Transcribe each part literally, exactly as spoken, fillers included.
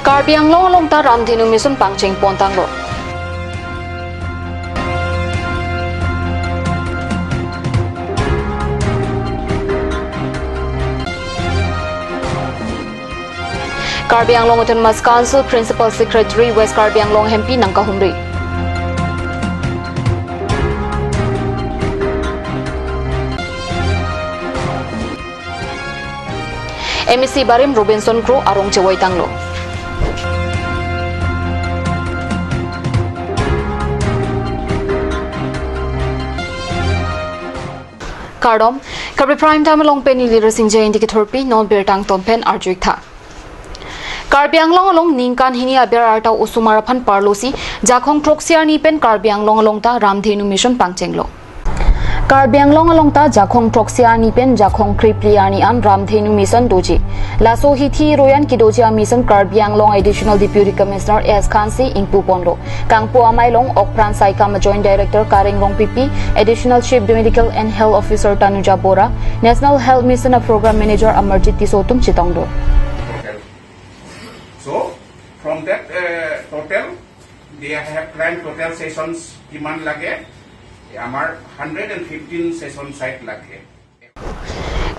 Karbi Anglong along ta Ramdhenu Mission pangcheng pontanglo. Karbi Anglong Autonomous Council Principal Secretary West Karbi Anglong hempi nangkahumri. M A C barim Robinson Kro arong chevoitanglo. Kardom, Karbi Prime Time along pen neli Rasing Jain dikithurpi, non birta angton pen arju-ik tha. Karbi Anglong along ningkan hini aber arta osomar aphan parlosi, Jakhong throksi arni pen Karbi Anglong along ta Ramdhenu Mission pangchenglo. Karbi Anglong along ta Jakhong throksi arni pen Jakhong krephli arni an Ramdhenu Mission doji. Laso hithi royan kedoji a-mission Karbi Anglong Additional Deputy Commissioner S Khansi ingpuponlo. Kangpu amei along okpran saikam a-Joint Director Kareng Rongpipi, Additional Chief Medical and Health Officer Tanuja Bora, National Health Mission a-Program Manager Amarjit Tisso atum chetongdun. So, from that, uh, total, they have planned total sessions কিমান লাগে, আমাৰ hundred and fifteen session site লাগে।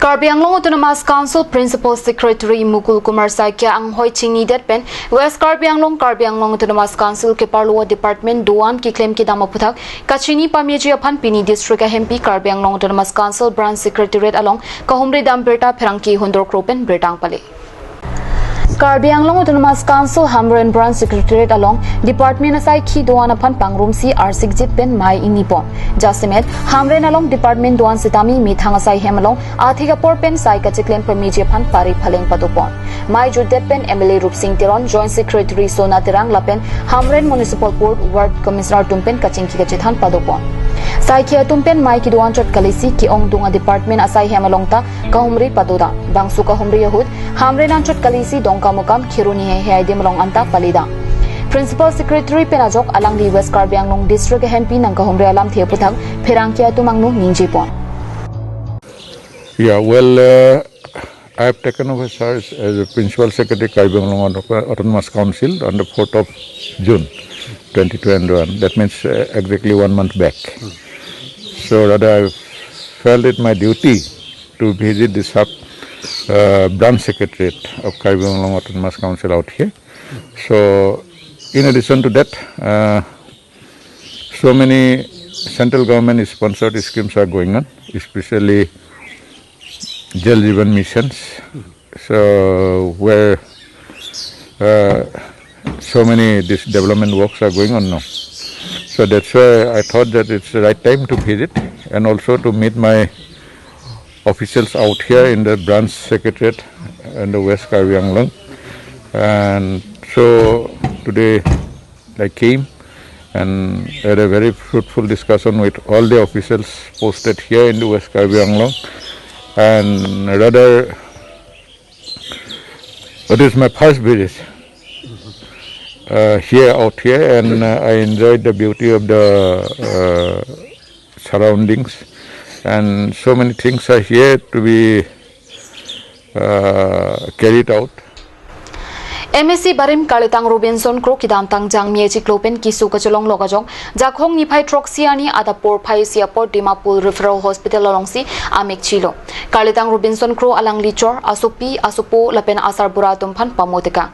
Karbi Anglong Autonomous Council Principal Secretary Mukul Kumar Saikia anghoi chinidet pen West Karbi Anglong, Karbi Anglong Autonomous Council keparlo a-department do-an keklem kedam aphuthak kachini pameji aphan pini district ahempi Karbi Anglong Autonomous Council Branch Secretariat along kahumri dam birta pherangke hundor kro pen birta pale. Karbi Anglong Autonomous Council Hamren Branch Secretariat along department asai khi do-an aphan pangrumsi arsikjit pen mei ingnipon. Jasemet Hamren along department do-an sitame methang asai hem along athik apor pen sai kachiklem pameji aphan pari phaleng padopon. Mei jutdet pen M L A Rupsing Teron, Joint Secretary Sona Terang lapen Hamren Municipal Board Ward Commissioner atum pen kachingki kachethan padopon. Saikhi atum pen mei kedo anchot kalisi ke-ongdung a-department asai hem along ta kahumri padodam. Bangso kahumri ahut Hamren anchot kalisi Dongkamukam, Kheroni heihei adim along anta paledam. Principal Secretary pen ajok alangli West Karbi Anglong District ahempi nangkahumri alamthe aphuthak pherangke atum angno ningjepon. Yeah, well, uh, I have taken over charge as a Principal Secretary Karbi Anglong Auto-, Autonomous Council on the fourth of June twenty twenty-one. That means, uh, exactly one month back. So rather, I felt it my duty to visit the sub, uh, branch secretariat of Karbi Anglong Autonomous Council out here. So, in addition to that, uh, so many central government sponsored schemes are going on, especially Jal Jeevan missions. So, where, uh, so many these development works are going on now. So that's why I thought that it's the right time to visit and also to meet my officials out here in the branch secretariat in the West Karbi Anglong. And so today I came and had a very fruitful discussion with all the officials posted here in the West Karbi Anglong. And rather, it is my first visit, uh, here, out here, and, uh, I enjoyed the beauty of the, uh, surroundings, and so many things are here to be, uh, carried out. M A C barim Karlitang Robinson Kro kedamtang jangmi achiklo pen keso kachelong lok ajok Jakhong niphai throksi arni adap porphai isi apor Dimapur Referral Hospital alongsi amek chilo. Karlitang Robinson Kro alangli chor, asopi, asopo lapen asarbura atum aphan pamotekang.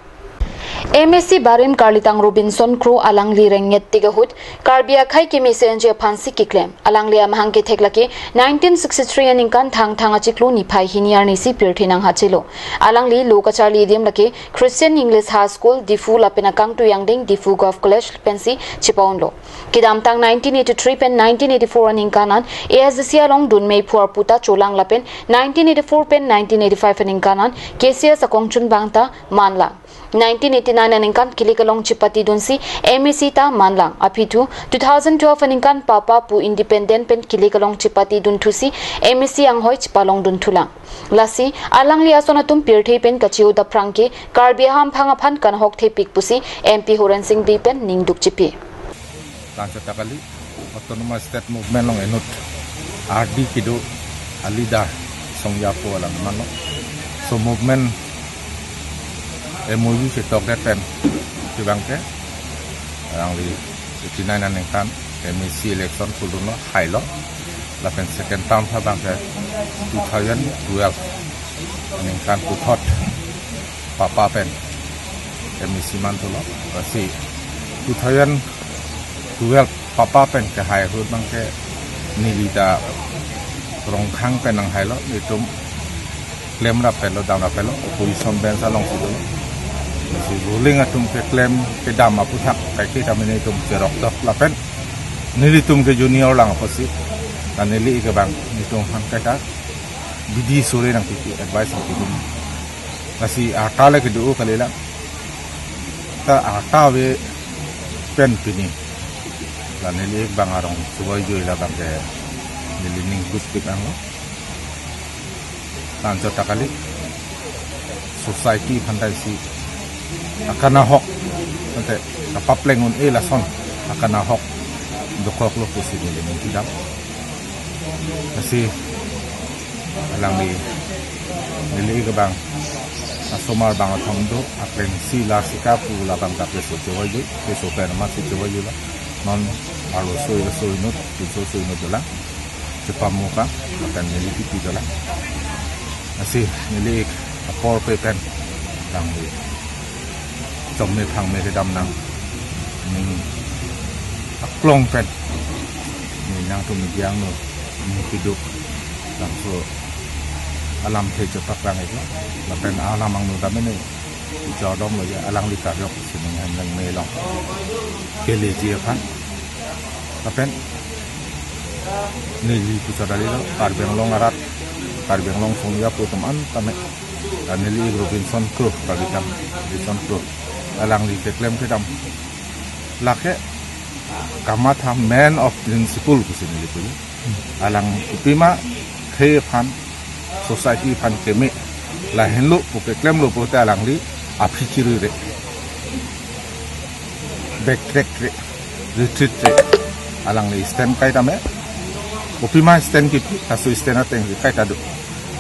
M A C barim Karlitang Robinson Kro alangli rengnet tik ahut Karbi akhei kemesen ji aphansi keklem. Alangli amahang kethek lake nineteen sixty-three aningkan Thangthang achiklo niphai hini arnisi pirthe nanghachelo. Alangli lo kacharli adim lake Christian English High School, Diphu lapen akangtui angdeng Diphu Govt College pensi chepa-unlo. Kedamtang nineteen eighty-three pen nineteen eighty-four aningkan an A S D C along dunmei phuar puta cholang lapen nineteen eighty-four pen nineteen eighty-five aningkan an K C S akongchunbang ta manlang. Nineteen eighty-nine aningkan kili kelong chepatidunsi M A C ta manlang. Aphi thu two thousand twelve aningkan papa pu independent pen kili kelong chepatidunthusi M A C anghoi chepalongdun thulang. Lasi, alangli ason atum pirthe pen kache-o daphrang ke Karbi ahamphang aphan kanhok thepik pusi M P Horen Sing Bey pen ningduk chipi. Langchot ta kali, Autonomous State Movement along inut ardi kedo a-leader Songjapo alang mano. So movement M O U chetok det pen, kevang ke, alangli eighty nine aningkan M A C election pulun lo, hailo, lapen second term abang ke two thousand twelve aningkan puthot papa pen M A C mantulo, lasi two thousand twelve papa pen kehai ahut abang ke neli ta Rongkhang pen nanghailo, nelitum klemrap pen lo, damrap pen lo, opposition bench alongsi dolo. Si ruling atum keklem kedam aphuthak kaike tame nelitum cherok dok lapen nelitum ke junior lang apotsi, la neli ik abang nelitum aphan kaita bidi sore nangpipi, advice nangpipi. Lasi arta le kedo kalilang. Ta arta ave pen pini, la neli ik abang arong chevoi joi labang ke neli ning dukpik anglo. Tan chot ta kali, society aphan ta isi akanahok, ante kapapleng un-e lason akanahok dokoklo pusi neli ning kedam. Lasi alangli, neli ik abang asomar bang athom do, akleng si la sika pu labang ta peso chevoi joi, peso pen amat si chevoi joi la. Non arloso, arloso inut, pinso so inut dolang. Chepamuka, lapen neli pipi dolang. Lasi neli ik apor pe pen alangli chomme phangme kedam nang, ning aklong pen, ne nangtum media angno ning piduk labangso alamthe chepaprang iklo, lapen alam angno dam ne, jordom lo ya, alangli karjok si ning hem lang me long keleji aphan. Lapen neli puchot kali lo, Karbi Anglong arat, Karbi Anglong songja pu atum an tame, la neli ik Robinson Kro, Karbitam Robinson Kro, alangli keklem kedam lake kamatha man of principle pusi neli puji. Alang kopima khei aphan, society aphan keme, lahenlo pu keklemlo pute alangli aphi chirure, backtrack re, retreat re, alangli stand kai tame, kopima stand kipi, laso stand ateng si kaita do.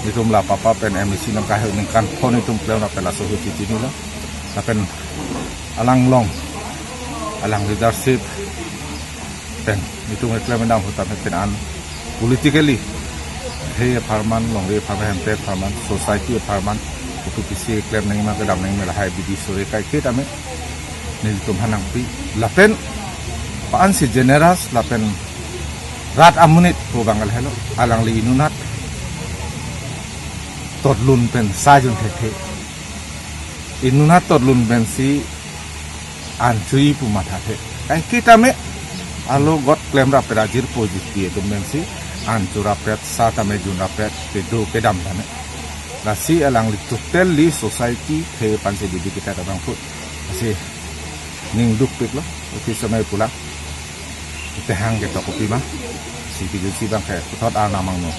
Nelitum la papa pen M A C nangkahai ningkan pho nelitum klemrap pen laso ahut chichinilo. Lapen alang along, alang leadership pen nelitum keklem kedam ahut tame pen an politically khei apharman, longri apharman, hemprek apharman, society apharman, kopi pisi klem nangma kedam nangma lahai bidi sore kaike tame nelitum aphan nangpi. Lapen pa-an si generous lapen rat amonit pu abang lahelo, alangli inutnat totlun pen sa jun thethe. Inutnat totlun pensi an chui pu mathathe. Kaike tame alogot klemrap pen ajirpo jiti atum pensi an churapet, sa tame junrapet, kedo kedam tame. Lasi alangli totally society khei aphansi didi kita kadang put. Lasi ning dukpiklo, office amei pulang. Ite hang ketok kopima, si kejut si abang ke puthot arnam angno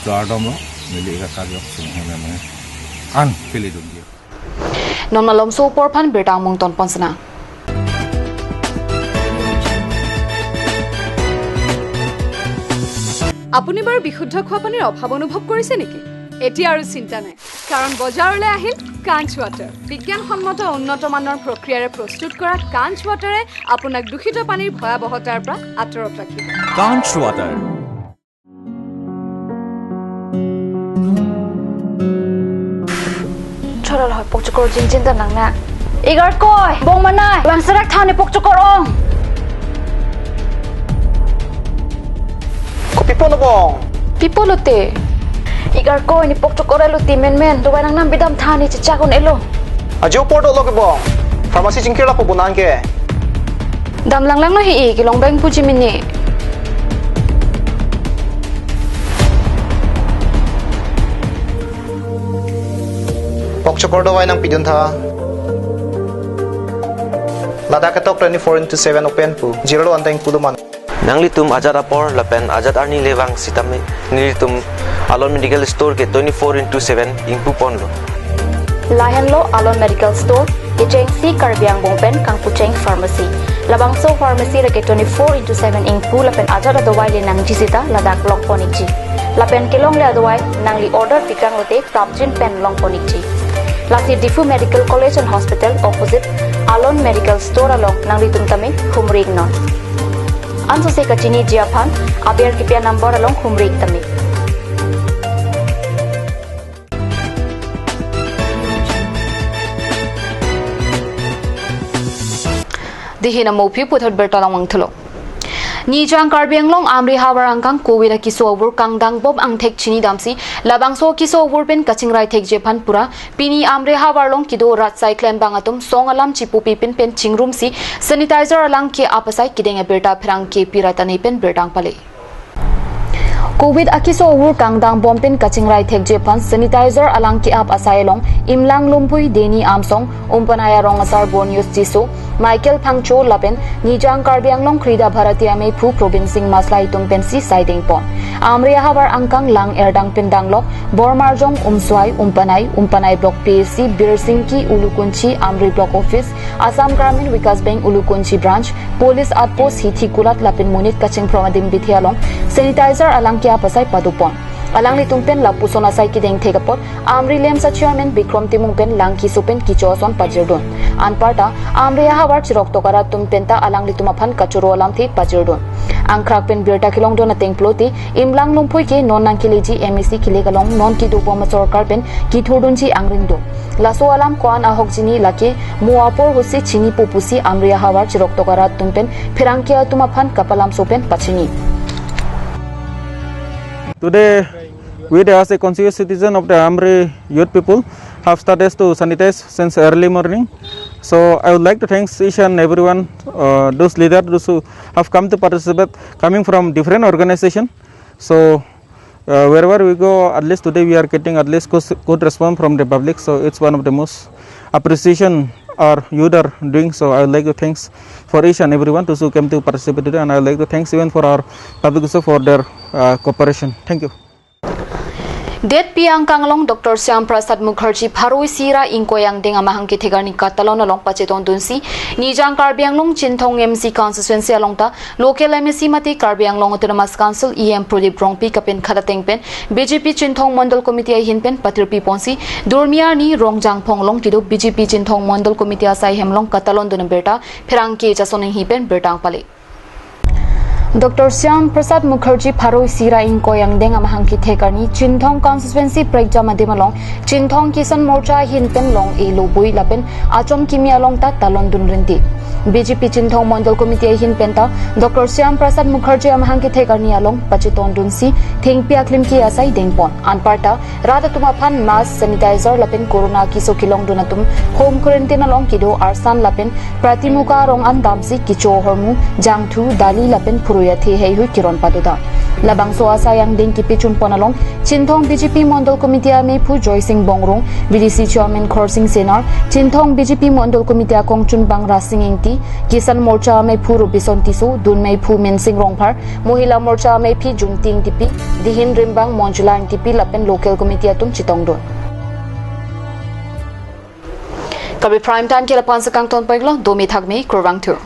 jordom lo, neli ik akarjok si ning hem lang me an kelidun ji. Non malomso apor aphan birta amung tonpon sena. আপুনি বাৰু বিশুদ্ধ খোৱা পানীৰ অভাৱ অনুভৱ কৰিছে নেকি? এতিয়া আৰু চিন্তা নাই, কাৰণ বজাৰলৈ আহিল কাঞ্চ ৱাটাৰ। বিজ্ঞানসন্মত উন্নত মানৰ প্ৰক্ৰিয়াৰে প্ৰস্তুত কৰা কাঞ্চ ৱাটাৰে আপোনাক দূষিত পানীৰ ভয়াৱহতাৰ পৰা আঁতৰত ৰাখিব। Kanch Water. Chorol hoi pokchokor jingjin ta nang na. Igarkoi, bong manai, bang serak thani pokchokor ong. Kopi pon bong? Pi pulote? Igarkoi, ne pokchokor elo ti menmen, dovai nangnam bidam thani chechak un-elo. Ajo apor dolo ke bong. Pharmacy chingkir lapu bonan ke. Dam langlanglo hi-i, kelong beng puji mini. Pokchokor dovai nangpidun tha. Ladak ketok twenty-four into seven open pu. Jirlo anteng pu do man. Nanglitum ajat apor lapen ajat arni le vang sitame nelitum Alon Medical Store ke twenty-four into seven ingpu ponlo. Lahenlo Alon Medical Store, kechengsi Karbi Angbong pen kangpucheng pharmacy. Labangso pharmacy lake twenty-four into seven ingpu lapen ajat adovai le nangji sita ladak long pon ikji. Lapen kelongle adovai nangli order pikrang lote prapjin pen long pon ikji. Lasi Diphu Medical College and Hospital opposite Alon Medical Store along nanglitum tame humri iknon. Ansose kachiniji aphan aber kipi a-number along humri ik tame. Dihin amo aphi puthot birta langwang thulo. Nijang Karbi Anglong Amri havar angkang Covid akiso avur kangdang bom angthek chinidamsi labangso akiso avur pen kachingrai thekji aphan pura pini Amri havar along kedo rat asai klembang atum song alam chipupi pin pen chingrumsi sanitizer alang ke-ap asai kedeng abirta pherangke pira tani pen birta pale. Covid akiso avur kangdang bom pen kachingrai thekji aphan sanitizer alang ke-ap asai along Imlang Lumpui, Deni Amsong, Umpanai arong asar Borneos Tisso, Michael Phangcho lapen Nijang Karbi Anglong Krida Bharati amei phu Probin Sing Maslai atum pensi saideng pon. Amri ahavar angkang lang erdang pindang lok Bormarjong, Umswai, Umpanai, Umpanai Block P H C, Birsingki, Ulukunchi, Amri Block Office, Assam Gramin Vikas Bank Ulukunchi Branch, Police Outpost, Hithi Kulat lapen monit kachingphrom adim bithe along sanitizer alang ke-ap asai pado pon. Alanglitum pen lapuson asai kedeng thek apot Amri LAMPS a-chairman Bikrom Timung pen lang keso pen kecho ason pajirdun. Anparta Amri ahavar chirok toka rat atum penta alanglitum aphan kachoro alamthe pajirdun. Angkrak pen birta kelongdun ateng pulote Imlang Lumpui ke non nangkeleji M A C kelek along non kedobom asorkar pen kethurdunji angringdun. Laso alam ko-an ahok jini lake mo apor ahutsi chinipo pusi Amri ahavar chirok toka rat atum pen pherangke atum aphan kapalamso pen pachini. Today, we as a conscious citizen of the Amri youth people have started to sanitize since early morning. So I would like to thanks each and everyone, uh, those leaders, those who have come to participate, coming from different organization. So uh, wherever we go, at least today we are getting at least good, good response from the public. So it's one of the most appreciation our youth are doing. So I would like to thanks for each and everyone those who came to participate today, and I would like to thanks even for our public also for their uh, cooperation. Thank you. Detpi angkang along Doctor Shyam Prasad Mukherjee pharo isi ra ingkoi angdeng amahang kethek arni katalon along pachetongdunsi Nijang Karbi Anglong Chinthong M C constituency along ta local M A C mate Karbi Anglong Autonomous Council E M Pradip Rongpi kapenkhat ateng pen B J P Chinthong Mondol Committee ahin pen patirpi ponsi durmi arni Rongjangphong along kedo B J P Chinthong Mondol Committee asai hem along katalondun abirta pherangke Jason Inghi pen birta pale. Doctor Shyam Prasad Mukherjee pharo isi ra ingkoi angdeng amahang kethek arni Chinthong constituency prekjam adim along Chinthong Kisan Morcha ahin pen long-e lobui lapen achom kimi along ta talondun rinti. B J P Chinthong Mondol Committee ahin penta Doctor Shyam Prasad Mukherjee amahang kethek arni along pachetongdunsi thengpi aklimki asai dengpon. Anparta rat atum aphan mask, sanitizer lapen corona keso kelongdun atum home quarantine along kedo arsan lapen pratimuka arong an damsi kecho ahormu, jangthu, dali lapen phurui athe heihui kiron padodam. Labangso asai angdeng kipechun pon along Chinthong B J P Mondol Committee ameiphu Joysing Bongrung, B D C Chairman Khorsing Senar, Chinthong B J P Mondol Committee akongchunbang Rasing Ingti, Kisan Morcha ameiphu Robison Tisso, dunmeiphu Mensing Rongphar, Mohila Morcha ameiphi Junti Ingtipi, dihin rimbang Monjula Ingtipi lapen local committee atum chetongdun. Karbi Prime Time ke la-an si kangton pon iklo, domi thakmi, kurvangthu.